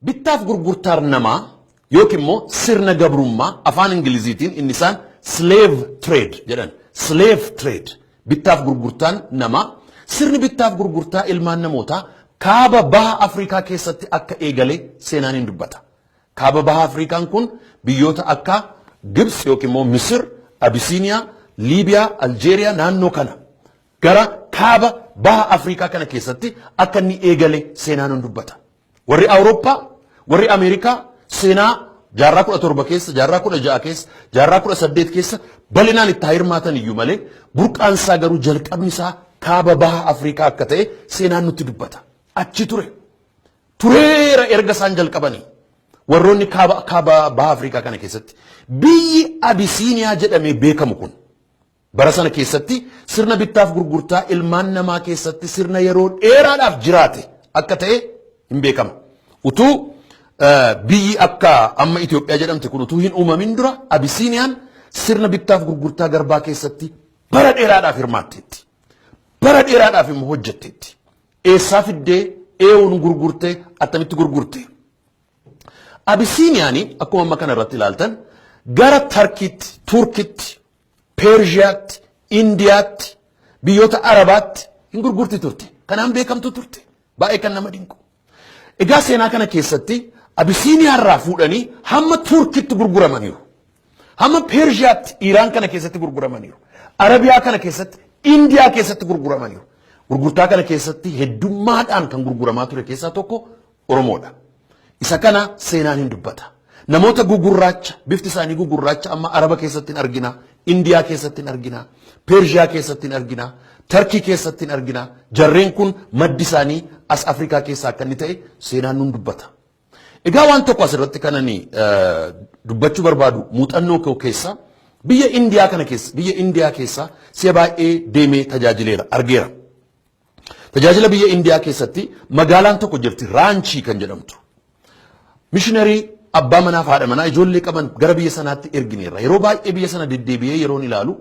Bittaaf gurgurtaan namaa yookiin immoo sirna gabrummaa, afaan Ingiliziitiin inni isaan slave trade jedhan. Slave trade, bittaaf gurgurtaan namaa, sirni bittaaf gurgurtaa ilmaan namootaa kaaba baha Afrikaa keessatti akka eegale seenaan hin dubbata. Kaaba baha Afrikaan kun biyyoota akka Gibs yookiin immoo Misir, Abisiiniyaa, Liibiyaa, Aljeeriyaa, naannoo kana gara kaaba baha Afrikaa kana keessatti akka inni eegale seenaan hin dubbata. Warri Awurooppaa, warri Ameerikaa seenaa jaarraa 17 keessa, jaarraa 16 keessa, jaarraa 18 keessa bal'inaan itti haa hirmaatan iyyuu malee, burqaan isaa garuu jalqabni isaa kaaba baha Afrikaa akka ta'e seenaan nutti dubbata. Achi ture. Tureera erga isaan jalqabanii. Warroonni kaaba baha Afrikaa kana keessatti biyyi Abisiiniyaa jedhamee beekamu kun bara sana keessatti sirna bittaaf gurgurtaa ilmaan namaa keessatti sirna yeroo dheeraadhaaf jiraate akka ta'e hin beekama. Utuu biyyi akka amma Itoophiyaa jedhamte kun utuu hin uumamin dura Abisiiniyaan sirna bittaaf gurgurtaa garbaa keessatti bara dheeraadhaaf hirmaatteetti. Bara dheeraadhaaf immoo hojjetteetti. Eessaa fiddee, eenyuun gurgurtee, attamitti gurgurte? Abisiiniyaan akkuma amma kana irratti ilaaltan gara Tarkiitti, Turkitti, Peershiyaatti, Indiyaatti, biyyoota Arabaatti hin gurgurti turte. Kanaan beekamtu turte. Baay'ee kan nama dinqu. Egaa seenaa kana keessatti Abisiiniyaarraa fuudhanii hamma Turkitti gurguramaniiru. Hamma Peershiyaatti, Iiraan kana keessatti gurguramaniiru. Arabiyaa kana keessatti, Indiyaa keessatti gurguramaniiru. Gurgurtaa kana keessatti heddummaadhaan kan gurguramaa ture keessaa tokko Oromoodha. Isa kana seenaan hin dubbata. Namoota gugurraacha, bifti isaanii gugurraacha amma Araba keessatti hin argina, Indiyaa keessatti hin argina, Peershiyaa keessatti hin argina, Tarkii keessatti hin argina. Jarreen kun maddi isaanii as Afrikaa keessaa akka inni ta'e seenaan nun dubbata. Egaa waan tokko asirratti kan ani dubbachuu barbaadu, muuxannoo koo keessa biyya Indiyaa kana keessa, biyya Indiyaa keessa si'a baay'ee deemee tajaajileera, argeera. Tajaajila biyya Indiyaa keessatti magaalaan tokko jirti, Raanchii kan jedhamtu. Mishiinarii abbaa manaa fi haadha manaa ijoollee qaban gara biyya sanaatti ergineerra. Yeroo baay'ee biyya sana deddeebi'ee yeroon ilaalu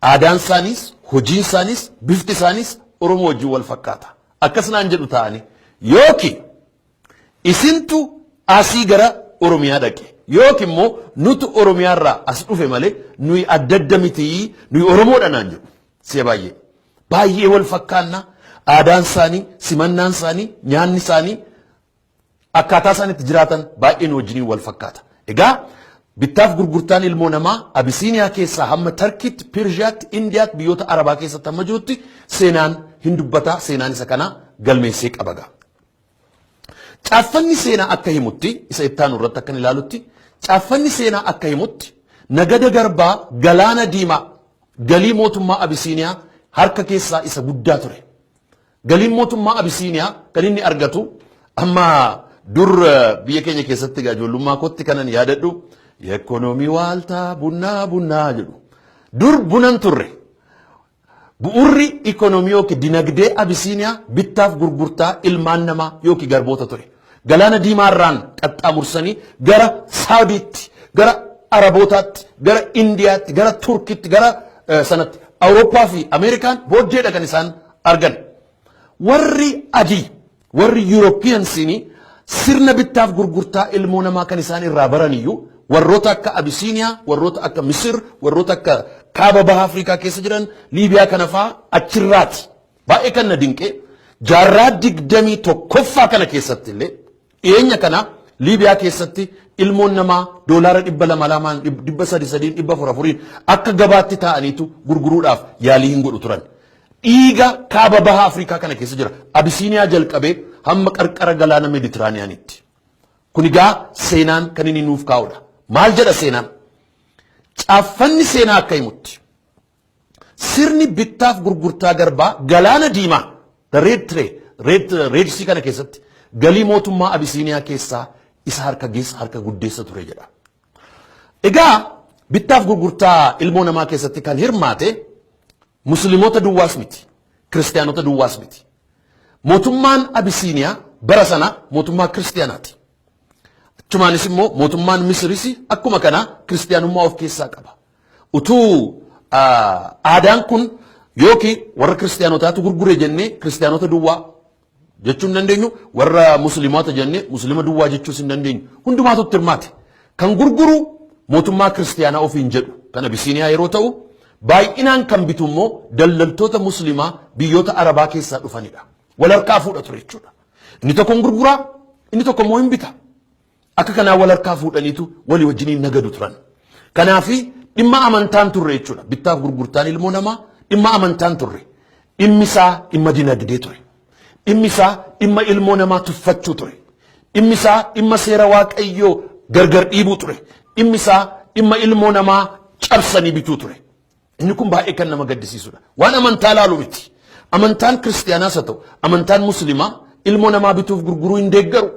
aadaan isaaniis, hojiin isaaniis, bifti isaaniis Oromoo wajjin wal fakkaata. Akkas naan jedhu ta'anii, yookiin isintu asii gara Oromiyaa dhaqe yookiin immoo nutu Oromiyaarraa as dhufe malee nuyi adda adda mitii, nuyi Oromoodha naan jedhu. Si'a baay'ee. Baay'ee wal fakkaanna. Aadaan isaanii, simannaan isaanii, nyaanni isaanii, akkaataa isaan itti jiraatan baay'ee nu wajjiniin wal fakkaata. Egaa bittaaf gurgurtaan ilmoo namaa Abisiiniyaa keessaa hamma Tarkiitti, Pirshiyaatti, Indiyaatti, biyyoota Arabaa keessatti hamma jirutti seenaan hin dubbata, seenaan isa kana galmeessee qaba gaa. Caaffanni seenaa akka himutti, isa ittaanu irratti akkan ilaalutti, caaffanni seenaa akka himutti nagada garbaa galaana diimaa galii mootummaa Abisiiniyaa harka keessaa isa guddaa ture. Galiin mootummaa Abisiiniyaa kan inni argatu amma dur biyya keenya keessatti egaa ijoollummaa kootti kanan yaadadhu የኢኮኖሚ ዋልታ ቡና ቡና jedhu. Dur bunan turre. Bu'urri ikonomii yookiin dinagdee Abisiiniyaa bittaaf gurgurtaa ilmaan namaa yookiin garboota ture. Galaana Diimaarraan qaxxaamursanii gara Saawudiitti, gara Arabootaatti, gara Indiyaatti, gara Turkitti, gara sanatti Awurooppaa fi Ameerikaan booddeedha kan isaan argan. Warri adii, warri Yuuroopiyansiin sirna bittaaf gurgurtaa ilmoo namaa kan isaan irraa baran iyyuu warroota akka Abisiiniyaa, warroota akka Misir, warroota akka kaaba baha Afrikaa keessa jiran, Liibiyaa kana fa'aa achirraati. Baay'ee kan na dinqe, jaarraa 21ffaa kana keessatti illee dhiyeenya kana Liibiyaa keessatti ilmoon namaa doolaara 200 lamaan, 300 sadiin, 400 afuriin akka gabaatti taa'aniitu gurguruudhaaf yaalii hin godhu turan. Dhiiga kaaba baha Afrikaa kana keessa jira. Abisiiniyaa jalqabee hamma qarqara galaana Meeditiraaniyaanitti. Kun egaa seenaan kan inni nuuf kaa'udha. Maal jedha seenaan? Caaffanni seenaa akka himutti sirni bittaaf gurgurtaa garbaa galaana diimaa, the red trade, red sea kana keessatti galii mootummaa Abisiiniyaa keessaa isa harka geessa, harka guddeessa ture jedha. Egaa bittaaf gurgurtaa ilmoo namaa keessatti kan hirmaate musliimoota duwwaas miti, kiristaanota duwwaas miti. Mootummaan Abisiiniyaa bara sana mootummaa kiristaanaati. Achumaanis immoo mootummaan Misiris akkuma kana kiristaanummaa of keessaa qaba. Utuu aadaan kun yookiin warra kiristaanotaatu gurgure jennee kiristaanota duwwaa jechuu hin dandeenyu, warra musliimota jennee muslima duwwaa jechuus hin dandeenyu. Hundumaatu itti hirmaate. Kan gurguru mootummaa kiristiyaanaa ofiin jedhu kan Abisiiniyaa yeroo ta'u, baay'inaan kan bitu immoo daldaltoota musliimaa biyyoota Arabaa keessaa dhufanidha. Wal harkaa fuudha ture jechuudha. Inni tokko hin gurguraa, inni tokko immoo hin bita. Akka kanaa wal harkaa fuudhaniitu walii wajjiniin nagadu turan. Kanaafi dhimma amantaan turre jechuudha. Bittaaf gurgurtaan ilmoo namaa dhimma amantaan turre. Dhimmi isaa dhimma dinagdee ture. Dhimmi isaa dhimma ilmoo namaa tuffachuu ture. Dhimmi isaa dhimma seera Waaqayyoo gargar dhiibuu ture. Dhimmi isaa dhimma ilmoo namaa cabsanii bituu ture. Inni kun baay'ee kan nama gaddisiisudha. Waan amantaa laalu miti. Amantaan kiristiyaanaas haa ta'u, amantaan musliimaa ilmoo namaa bituuf gurguruu hin deeggaru.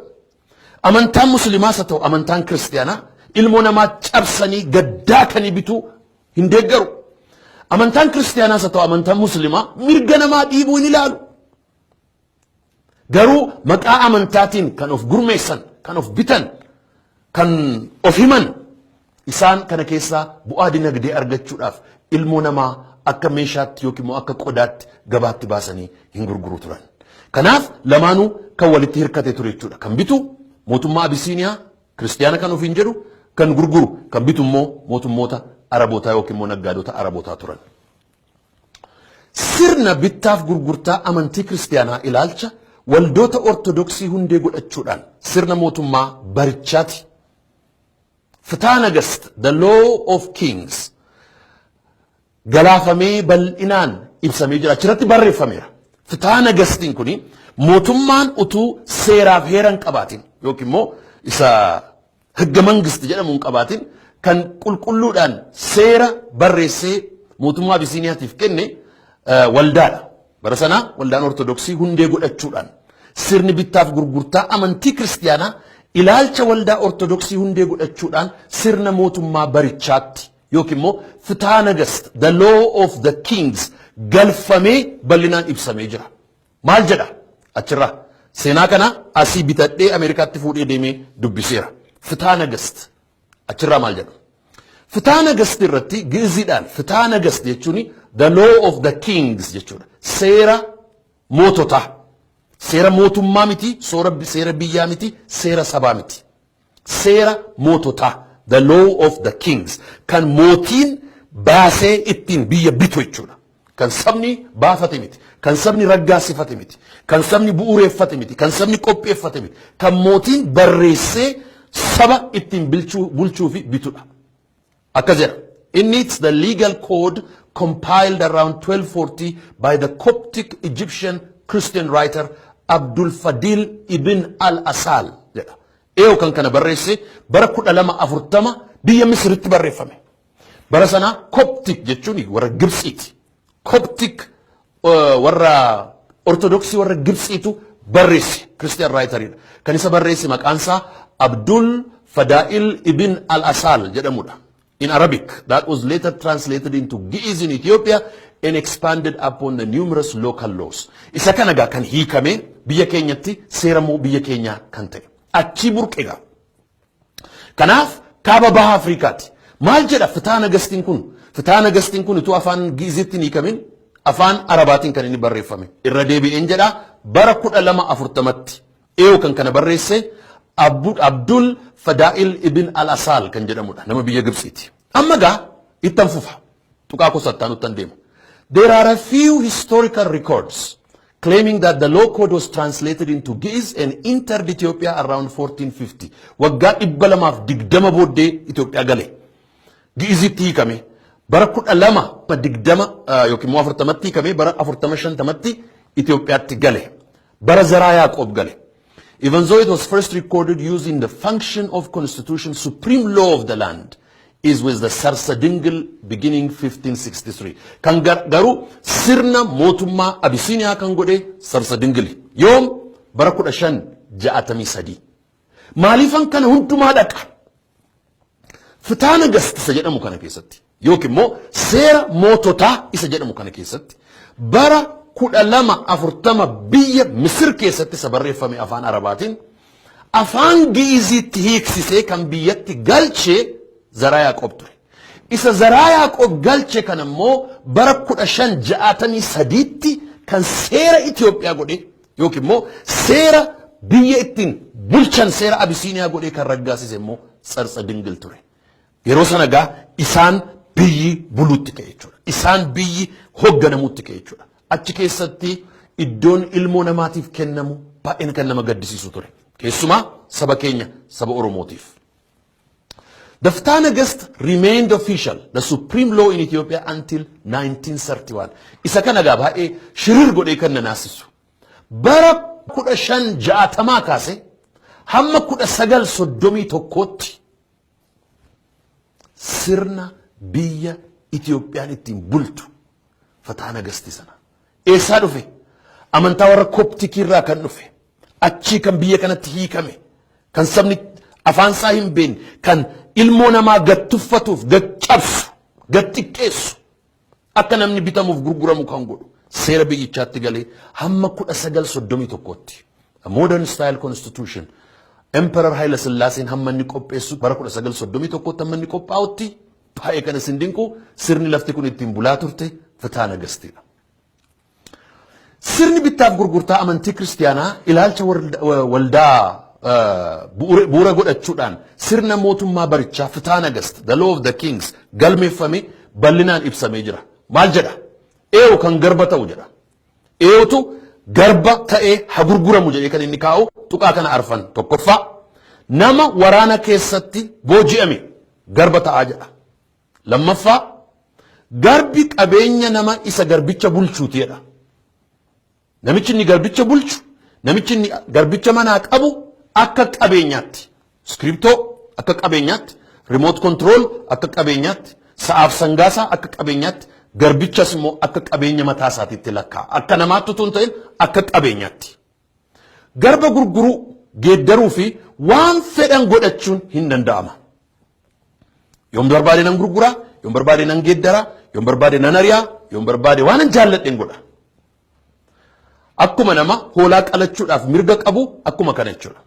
Amantaan musliimaas haa ta'u, amantaan kiristiyaanaa ilmoo namaa cabsanii gaddaakanii bituu hin deeggaru. Amantaan kiristiyaanaas haa ta'u, amantaan musliimaa mirga namaa dhiibuu hin ilaalu. Garuu maqaa amantaatiin kan of gurmeessan, kan of bitan, kan of himan, isaan kana keessaa bu'aa dinagdee argachuudhaaf ilmoo namaa akka meeshaatti yookiin immoo akka qodaatti gabaatti baasanii hin gurguru turan. Kanaaf lamaanuu kan walitti hirkate ture jechuudha. Kan bitu mootummaa Abisiiniyaa kiristiyaana kan ofiin jedhu, kan gurguru kan bitu immoo mootummoota Arabootaa yookiin immoo naggaadota Arabootaa turan. Sirna bittaaf gurgurtaa amantii kiristiyaanaa ilaalcha waldoota Ortodoksii hundee godhachuudhaan sirna mootummaa barichaati. Fitaa Nagast, The Law of Kings, galaafamee bal'inaan ibsamee jira. Achirratti barreeffameera. Fitaa Nagastiin kuni mootummaan utuu seeraaf heera hin qabaatin yookiin immoo isa higga mangist jedhamu hin qabaatin kan qulqulluudhaan seera barreessee mootummaa Abisiiniyaatiif kenne waldaadha. Bara sanaa waldaan Ortodoksii hundee godhachuudhaan sirni bittaaf gurgurtaa amantii kiristiyaanaa ilaalcha waldaa Ortodoksii hundee godhachuudhaan sirna mootummaa barichaatti yookiin immoo Fitaa Nagast, The Law of the Kings, galfamee bal'inaan ibsamee jira. Maal jedha achirraa? Seenaa kana asii bitadhee Ameerikaatti fuudhee deemee dubbiseera. Fitaa Nagast achirraa maal jedha? Fitaa Nagast irratti Gi'iziidhaan Fitaa Nagast jechuun The Law of the Kings jechuudha. Seera moototaa. Seera mootummaa miti, seera biyyaa miti, seera sabaa miti. Seera moototaa, The Law of the Kings, kan mootiin baasee ittiin biyya bitu jechuudha. Kan sabni baafate miti, kan sabni raggaasifate miti, kan sabni bu'uureeffate miti, kan sabni qopheeffate miti, kan mootiin barreessee saba ittiin bulchuu fi bitudha. Akkas jedha. In it's the legal code compiled around 1240 by the Coptic Egyptian Christian writer Abdul Fadil ibn al-Asal jedha. Eeyo kan kana barreesse bara 1240 biyya Misiritti barreeffame. Bara sana Coptic jechuun warra Gibxiiti. Coptic warra Ortodoksii warra Gibxiitu barreesse, Christian writeridha. Kan isa barreesse maqaan isaa Abdul Fadail ibn al-Asal jedhamudha. In Arabic, that was later translated into Ge'ez in Ethiopia and expanded upon the numerous local laws. Isa kana gaa kan hiikame biyya keenyatti seera moo biyya keenyaa kan ta'e. Achii burqe gaa. Kanaaf kaaba baha Afrikaati. Maal jedha Fitaa Nagastiin kun? Fitaa Nagastiin kun utuu afaan Gi'izitti hin hiikamin afaan Arabaatiin kan inni barreeffame. Irra deebi'een jedha, bara 1240tti. Eeyo kan kana barreesse Abdul Fadaa'il ibn al-Asaal kan jedhamudha. Nama biyya Gibxiiti. Amma gaa ittan fufa. Tuqaa kosattaan uttan deema. There are a few historical records claiming that the law code was translated into Ge'ez and entered Ethiopia around 1450. Waggaa 220 booddee Itoophiyaa gale. Gi'izitti hiikame. Bara 1220 yookiin immoo 40tti hiikame, bara 40 50tti Itoophiyaatti gale. Bara Zaraa Yaaqoob gale. Even though it was first recorded using the function of constitution, supreme law of the land, is with the Sarsa Dingil beginning 1563. Kan garuu sirna mootummaa Abisiiniyaa kan godhe Sarsa Dingili. Yoom? Bara 1563. Maaliifan kana hundumaa dhaqa? Fitaa Nagast isa jedhamu kana keessatti yookiin immoo seera moototaa isa jedhamu kana keessatti bara 1240 biyya Misir keessatti isa barreeffame afaan Arabaatiin afaan Gi'iziitti hiiksisee kan biyyatti galchee Zaraa Yaaqoob ture. Isa Zaraa Yaaqoob galche kan immoo bara 1563tti kan seera Itoophiyaa godhe yookiin immoo seera biyya ittiin bulchan seera Abisiiniyaa godhee kan raggaasise immoo Tsartsa Dingil ture. Yeroo sana gaa isaan biyyi buluutti ka'e jechuudha. Isaan biyyi hoogganamuutti ka'e jechuudha. Achi keessatti iddoon ilmoo namaatiif kennamu baay'een kan nama gaddisiisu ture. Keessumaa saba keenya, saba Oromootiif. The Fetha Nagast remained official, the supreme law in Ethiopia until 1931. Isa kana gaa baay'ee shirir godhee kan na naasisu. Bara 1560 kaase hamma 1931tti sirna biyya Itiyoophiyaan ittiin bultu Fataa Nagasti sana. Eessaa dhufe? Amantaa warra Koptikii irraa kan dhufe. Achii kan biyya kanatti hiikame. Kan sabni afaan isaa hin beekne, kan ilmoo namaa gad tuffatuuf, gad cabsu, gad xiqqeessu, akka namni bitamuuf gurguramu kan godhu seera biyyichaatti galee hamma 1931tti. A modern style constitution Emperor Haile Sillaaseen hamma inni qopheessu, bara 1931tti hamma inni qophaa'utti, baay'ee kan isin dinqu, sirni lafti kun ittiin bulaa turte Fitaa Nagastiidha. Sirni bittaaf gurgurtaa amantii kiristiyaanaa ilaalcha waldaa bu'uura godhachuudhaan sirna mootummaa barichaa Fitaa Nagast, the law of the kings, galmeeffame bal'inaan ibsamee jira. Maal jedha? Eewu kan garba ta'u jedha. Eewutu garba ta'ee haa gurguramu jedhee kan inni kaa'u tuqaa kana arfan. Tokkoffaa, nama waraana keessatti booji'ame garba ta'aa jedha. Lammaffaa, garbi qabeenya nama isa garbicha bulchuuti jedha. Namichi inni garbicha bulchu, namichi inni garbicha manaa qabu akka qabeenyaatti, iskiriptoo akka qabeenyaatti, remote control akka qabeenyaatti, sa'aaf sangaasaa akka qabeenyaatti, garbichas immoo akka qabeenya mataa isaatiitti lakkaa'a. Akka namaatti utuu hin ta'in akka qabeenyaatti. Garba gurguruu, geeddaruu fi waan fedhan godhachuun hin danda'ama. Yoon barbaade nan gurguraa, yoon barbaade nan geeddaraa, yoon barbaade nan ari'aa, yoon barbaade waan an jaalladhen godha. Akkuma nama hoolaa qalachuudhaaf mirga qabu akkuma kana jechuudha.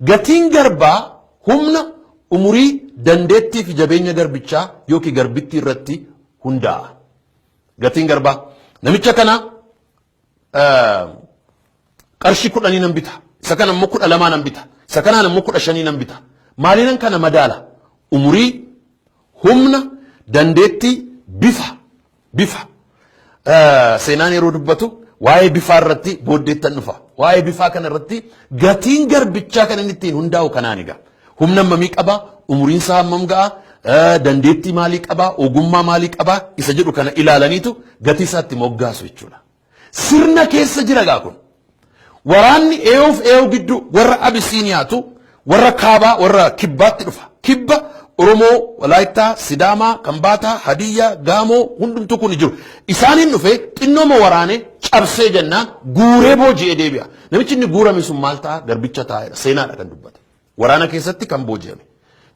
Gatiin garbaa humna, umurii, dandeettii fi jabeenya garbichaa yookiin garbittii irratti hundaa'a. Gatiin garbaa namicha kana qarshii 10 nan bita. Isa kana immoo 12 nan bita. Isa kanaan immoo 15 nan bita. Maaliinan kana madaala? Umurii, humna, dandeettii, bifa. Bifa. Seenaan yeroo dubbatu waa'ee bifaa irratti booddeettan dhufa. Waa'ee bifaa kana irratti gatiin garbichaa kan inni ittiin hundaa'u kanaan egaa. Humna hammamii qaba? Umuriin isaa hammam ga'a? Dandeettii maalii qaba? Ogummaa maalii qaba? Isa jedhu kana ilaalaniitu gatii isaatti moggaasu jechuudha. Sirna keessa jira gaa kun. Waraanni eeyoof eeyoo gidduu warra Abisiiniyaatu warra kaabaa warra kibbaatti dhufa. Kibba Oromoo, Walaayittaa, Sidaamaa, Kambaataa, Hadiyyaa, Gaamoo hundumtuu kun jiru. Isaaniin dhufee xinnooma waraanee cabsee jennaan guuree booji'ee deebi'a. Namichi inni guurame sun maal ta'a? Garbicha taa'edha. Seenaadha kan dubbate. Waraana keessatti kan booji'ame.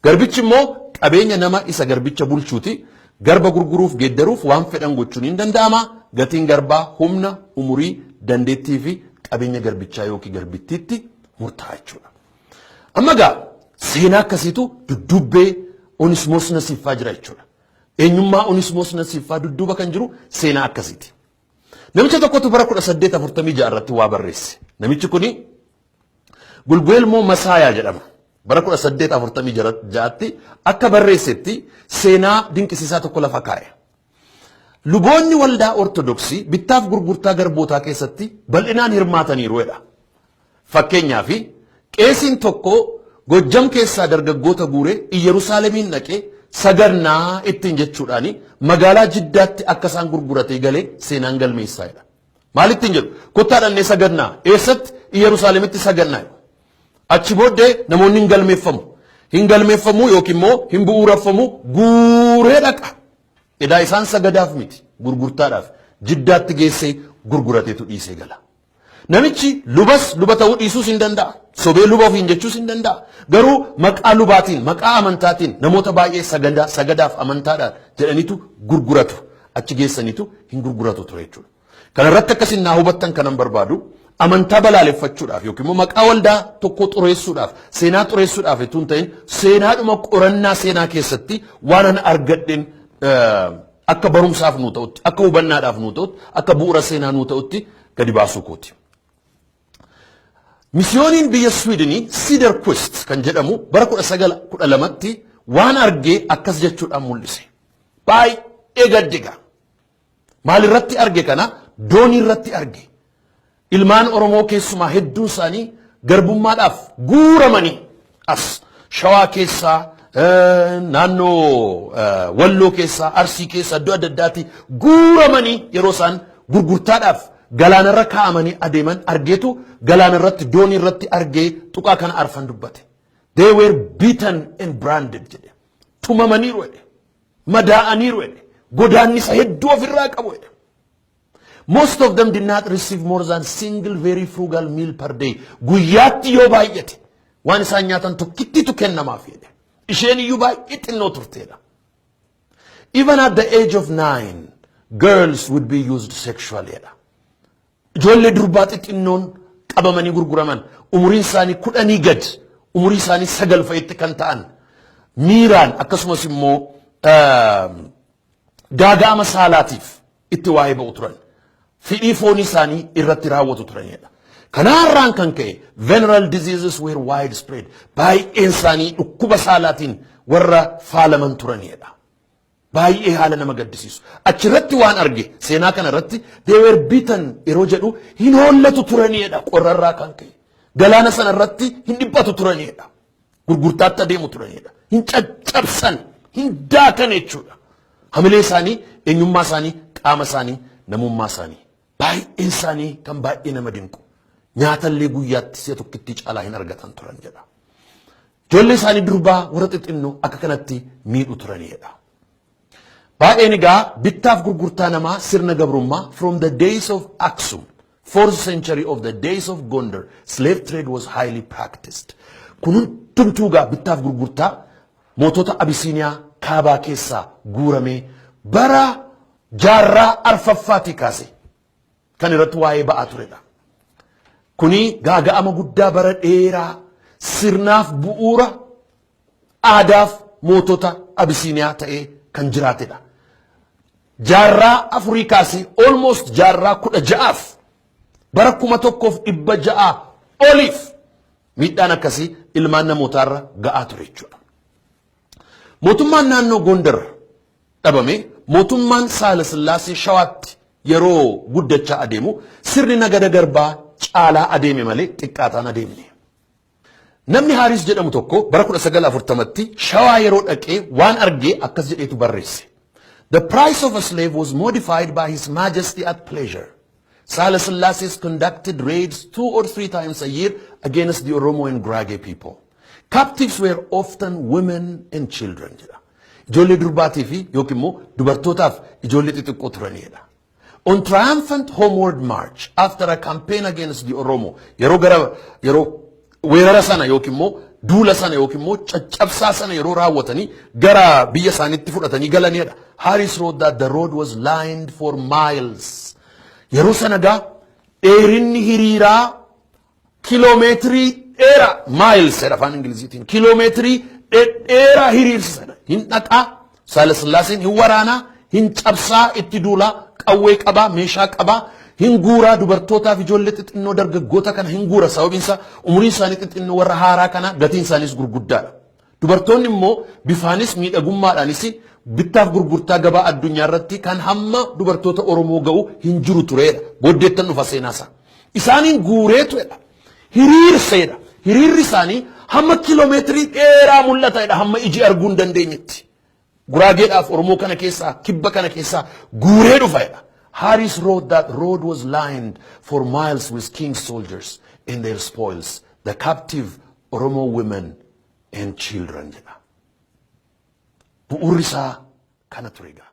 Garbichi immoo qabeenya nama isa garbicha bulchuuti. Garba gurguruuf, geeddaruuf, waan fedhan gochuun hin danda'ama. Gatiin garbaa humna, umurii, dandeettii fi qabeenya garbichaa yookiin garbittiitti murtaa'a jechuudha. Amma gaa seenaa akkasiitu dudduubbee Onismoos Nasiiffaa jira jechuudha. Eenyummaa Onismoos Nasiiffaa dudduuba kan jiru seenaa akkasiiti. Namicha tokkotu bara 1846 irratti waa barreesse. Namichi kuni Gulguelmoo Masaayaa jedhama. Bara 1846tti akka barreessetti seenaa dinqisiisaa tokko lafa kaa'e. Luboonni waldaa Ortodoksii bittaaf gurgurtaa garbootaa keessatti bal'inaan hirmaataniiru jedha. Fakkeenyaaf, qeesiin tokko Gojjam keessaa dargaggoota guuree Iyyerusaalemiin dhaqee sagadnaa ittiin jechuudhaan magaalaa Jiddaatti akka isaan gurguratee galee seenaan galmeessaa jedha. Maal ittiin jedhu? Kottaa dhannee sagadnaa. Eessatti? Iyyerusaalemitti sagadnaa. Achi booddee namoonni hin galmeeffamu. Hin galmeeffamu yookiin immoo hin bu'uuraffamu, guuree dhaqa. Edaa isaan sagadaaf miti, gurgurtaadhaaf Jiddaatti geessee gurgurateetu dhiisee gala. Namichi lubas luba ta'uu dhiisuus hin danda'a. Sobee luba ofiin jechuus hin danda'a. Garuu maqaa lubaatiin, maqaa amantaatiin namoota baay'ee sagada, sagadaaf amantaadhaan jedhaniitu gurguratu. Achi geessaniitu hin gurguratu ture jechuudha. Kana irratti akkasin naa hubattan kanan barbaadu, amantaa balaaleffachuudhaaf yookiin immoo maqaa waldaa tokkoo xureessuudhaaf, seenaa xureessuudhaaf utuu hin ta'in, seenaadhuma qorannaa seenaa keessatti waan an argadheen akka barumsaaf nuu ta'utti, akka hubannaadhaaf nuu ta'utti, akka bu'uura seenaa nuu ta'utti gadi baasuu kooti. Misiyooniin biyya Swiidinii Cederquist kan jedhamu bara 1912tti waan argee akkas jechuudhaan mul'ise. Baay'ee gaddiga. Maalirratti arge kana? Doonii irratti arge. Ilmaan Oromoo keessumaa hedduun isaanii garbummaadhaaf guuramanii as Shawaa keessaa, naannoo Walloo keessaa, Arsii keessaa, iddoo adda addaatti guuramanii yeroo isaan gurgurtaadhaaf galaanarra kaa'amanii adeeman argeetu, galaanarratti doonii irratti argee tuqaa kana arfan dubbate. "They were beaten and branded," jedhe. Tumamaniiru jedhe. Madaa'aniiru jedhe. Godaannisa hedduu ofirraa qabu jedhe. "Most of them did not receive more than single very frugal meal per day." Guyyaatti yoo baay'ate waan isaan nyaatan tokkittitu kennamaaf jedhe. Isheen iyyuu baay'ee xinnoo turteedha. "Even at the age of 9, girls would be used sexually," jedha. Ijoollee durbaa xixinnoon qabamanii gurguraman, umuriin isaanii 10 gad, umurii isaanii 9 fa'itti kan ta'an, miiraan akkasumas immoo gaaga'ama saalaatiif itti waa'ee ba'u turan. Fidhii foonii isaanii irratti raawwatu turanidha. Kanaarraan kan ka'e venereal diseases were widespread. Baay'een isaanii dhukkuba saalaatiin warra faalaman turanidha. Baay'ee haala nama gaddisiisu. Achirratti waan arge, seenaa kana irratti, "they were beaten" yeroo jedhu, hin hollatu turanidha qorrarraa kan ka'e. Galaana sana irratti hin dhiphatu turanidha. Gurgurtaatti adeemu turanidha. Hin caccabsan, hin daakan jechuudha. Hamilee isaanii, eenyummaa isaanii, qaama isaanii, namummaa isaanii. Baay'een isaanii kan baay'ee nama dinqu. Nyaatallee guyyaatti si'a tokkitti caalaa hin argatan turan jedha. Ijoollee isaanii durbaa warra xixinnoo akka kanatti miidhu turanidha. Baay'een egaa bittaaf gurgurtaa namaa, sirna gabrummaa, from the days of Aksum, fourth century of the days of Gondar, slave trade was highly practiced. Kun hundumtuu egaa bittaaf gurgurtaa mootota Abisiiniyaa kaabaa keessaa guuramee bara jaarraa arfaffaatii kaase kan irratti waa'ee ba'aa turedha. Kuni gaaga'ama guddaa bara dheeraa sirnaaf bu'uura aadaaf mootota Abisiiniyaa ta'ee kan jiraatedha. Jaarraa afurii kaasee almost jaarraa 16f, bara 1600 oliif miidhaan akkasii ilmaan namootaarra ga'aa ture jechuudha. Mootummaan naannoo Gondar dhabame, mootummaan Saala Sillaasee Shawaatti yeroo guddachaa adeemu, sirni nagada garbaa caalaa adeeme malee xiqqaataan adeemne. Namni Haaris jedhamu tokko bara 1940tti Shawaa yeroo dhaqee waan argee akkas jedheetu barreesse. "The price of a slave was modified by His Majesty at pleasure. Sahle Selassie conducted raids two or three times a year against the Oromo and Gurage people. Captives were often women and children," jedha. Ijoollee durbaatii fi yookiin immoo dubartootaaf ijoollee xixiqqoo turanidha. "On triumphant homeward march after a campaign against the Oromo," yeroo gara yeroo weerara sana yookiin immoo duula sana yookiin immoo caccabsaa sana yeroo raawwatanii gara biyya isaaniitti fudhatanii galanidha. "Harris wrote that the road was lined for miles." Yeroo sana gaa dheerinni hiriiraa kiloomeetirii dheeraa, miles jedha afaan Ingiliziitiin, kiloomeetirii dhedheeraa hiriirsisan. Hin dhaqaa Saala Sillaaseen, hin waraanaa, hin cabsaa, itti duulaa, qawwee qabaa, meeshaa qabaa, hin guuraa, dubartootaaf ijoollee xixinnoo, dargaggoota kana hin guura. Sababiin isaa umuriin isaanii xixinnoo, warra haaraa kana gatiin isaaniis gurguddaadha. Dubartoonni immoo bifaanis miidhagummaadhaanis bittaaf gurgurtaa gabaa addunyaa irratti kan hamma dubartoota Oromoo ga'u hin jiru tureedha. Booddeettan dhufa seenaasaa. Isaaniin guureetudha. Hiriirseedha. Hiriirri isaanii hamma kiloomeetirii dheeraa mul'ataadha, hamma iji arguu hin dandeenyetti. Guraageedhaaf Oromoo kana keessaa, kibba kana keessaa guuree dhufeedha. "Harris wrote that road was lined for miles with king's soldiers and their spoils, the captive Oromo women and children," jedha. Bu'uurri isaa kana ture egaa.